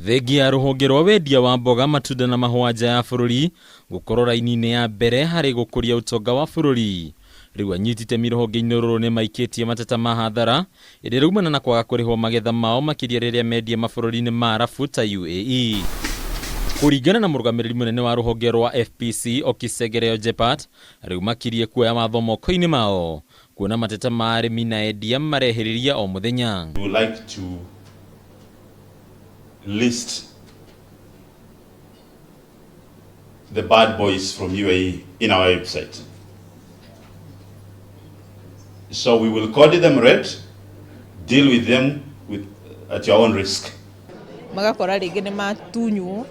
Thengia ya rũhonge rwa wendia wa mboga, matunda na mahũa nja ya bũrũri gũkorwo raini-inĩ ya mbere harĩ gũkũria ũtonga wa bũrũri, rĩu anyiti itemi rũhonge-inĩ rũrũ nĩ maikĩtie mateta ma hathara ĩrĩa ĩraumana na kwaga kũrĩhwo magetha mao makĩria rĩrĩa mendia mabũrũri-inĩ ma Arabu ta UAE. Kũringana na mũrũgamĩrĩri mũnene wa rũhonge rwa FPC Okisegere Ojepat, rĩu makirie kuoya watho moko-inĩ mao kuona mateta ma arĩmi na endia marehĩrĩria o mũthenya. We would like to list the bad boys from UAE in our website. So we will code them red, deal with them with, at your own risk. Magakora rĩngĩ nĩ matunywo,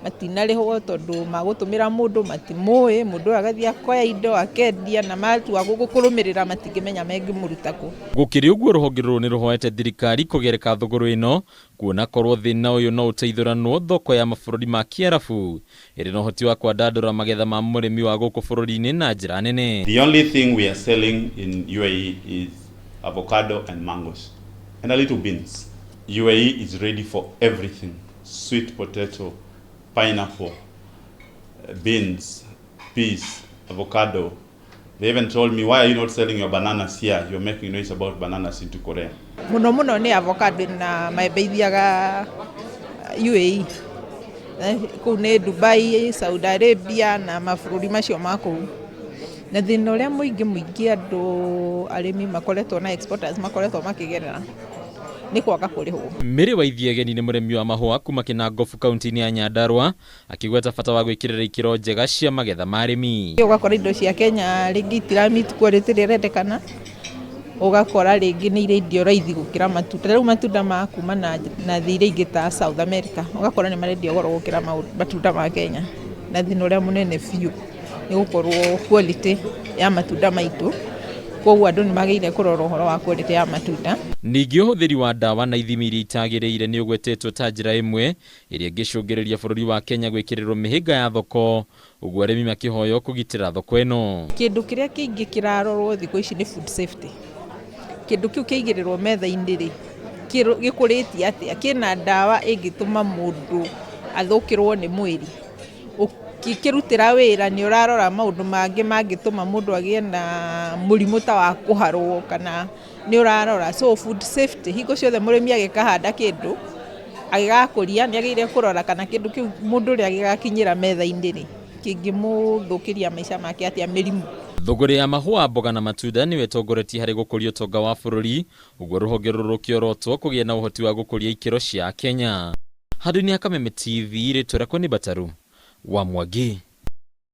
matinarĩhwo tondũ magũtũmĩra mũndũ matimũĩ, mũndũ ũyũ agathiĩ akoya indo akendia na matua gũkũrũmĩrĩra matingĩmenya mengĩmũruta kũ. Gũkĩrĩ ũguo, rũhonge rũrũ nĩ rũhoete thirikari kũgereka thũgũrũ ĩno kuona korwo thĩna ũyũ no ũteithũranwo thoko ya mabũrũri ma Kĩarabu ĩrĩ na ũhoti wa kwandandũra magetha ma mũrĩmi wa gũkũ bũrũri-inĩ na njĩra nene. The only thing we are selling in UAE is avocado and mangoes and a little beans. UAE is ready for everything. Sweet potato, pineapple, beans, peas, avocado. They even told me, why are you not selling your bananas here? You're making noise about bananas into Korea. Mũno mũno nĩ avocado na maembe ithiaga UAE. Kũu nĩ Dubai, Saudi Arabia na mabũrũri macio ma kũu. Na thĩna ũrĩa mũingĩ mũingĩ andũ arĩmi makoretwo na exporters makoretwo makĩgerera nĩ kwaga kũrĩhwo. Mary Waithiegeni nĩ mũrĩmi wa mahũa kuma Kĩnangobu kaunti-inĩ ya Nyandarua akĩgweta bata wa gwĩkĩrĩra ikĩro njega cia magetha ma arĩmi. Ũgakora indo cia Kenya rĩngĩ itira meet quality ĩrĩa ĩrendekana, ũgakora rĩngĩ nĩ irendio raithi gũkĩra matunda. Rĩu matunda ma kuma na thĩ iria ingĩ ta South America, ũgakora nĩ marendio goro gũkĩra matunda ma Kenya. Na thĩna ũrĩa mũnene biũ nĩ gũkorwo quality ya matunda maitũ, koguo andũ nĩ magĩrĩire kũrora ũhoro wa quality ya matunda. Ningĩ ũhũthĩri wa ndawa na ithimi iria itagĩrĩire nĩ ũgwetetwo ta njĩra ĩmwe ĩrĩa ĩngĩcũngĩrĩria bũrũri wa Kenya gwĩkĩrĩrwo mĩhĩnga ya thoko, ũguo arĩmi makĩhoywo kũgitĩra thoko ĩno. Kĩndũ kĩrĩa kĩingĩ kĩrarorwo thikũ ici nĩ food safety. Kĩndũ kĩu kĩaigĩrĩrwo metha-inĩ rĩ, gĩkũrĩtie atĩa, kĩna ndawa ĩngĩtũma mũndũ athũkĩrwo nĩ mwĩrĩ. Ũgĩkĩrutĩra wĩra nĩ ũrarora maũndũ mangĩ mangĩtũma mũndũ agĩe na mũrimũ ta wa kũharwo kana nĩ ũrarora. So food safety, hingo ciothe mũrĩmi agĩkahanda kĩndũ, agĩgakũria nĩ agĩrĩire kũrora kana kĩndũ kĩu mũndũ ũrĩa gĩgakinyĩra metha-inĩ rĩ, kĩngĩmũthũkĩria maica make atĩa mĩrimũ. Thũgũrĩ ya mahũa, mboga na matunda nĩyo ĩtongoretie harĩ gũkũria ũtonga wa bũrũri, ũguo rũhonge rũrũ rũkĩorotwo kũgĩa na ũhoti wa gũkũria ikĩro cia Kenya. Handũ-inĩ ha Kameme TV, rĩtwa rĩakwa nĩ Mbataru wa Mwangi.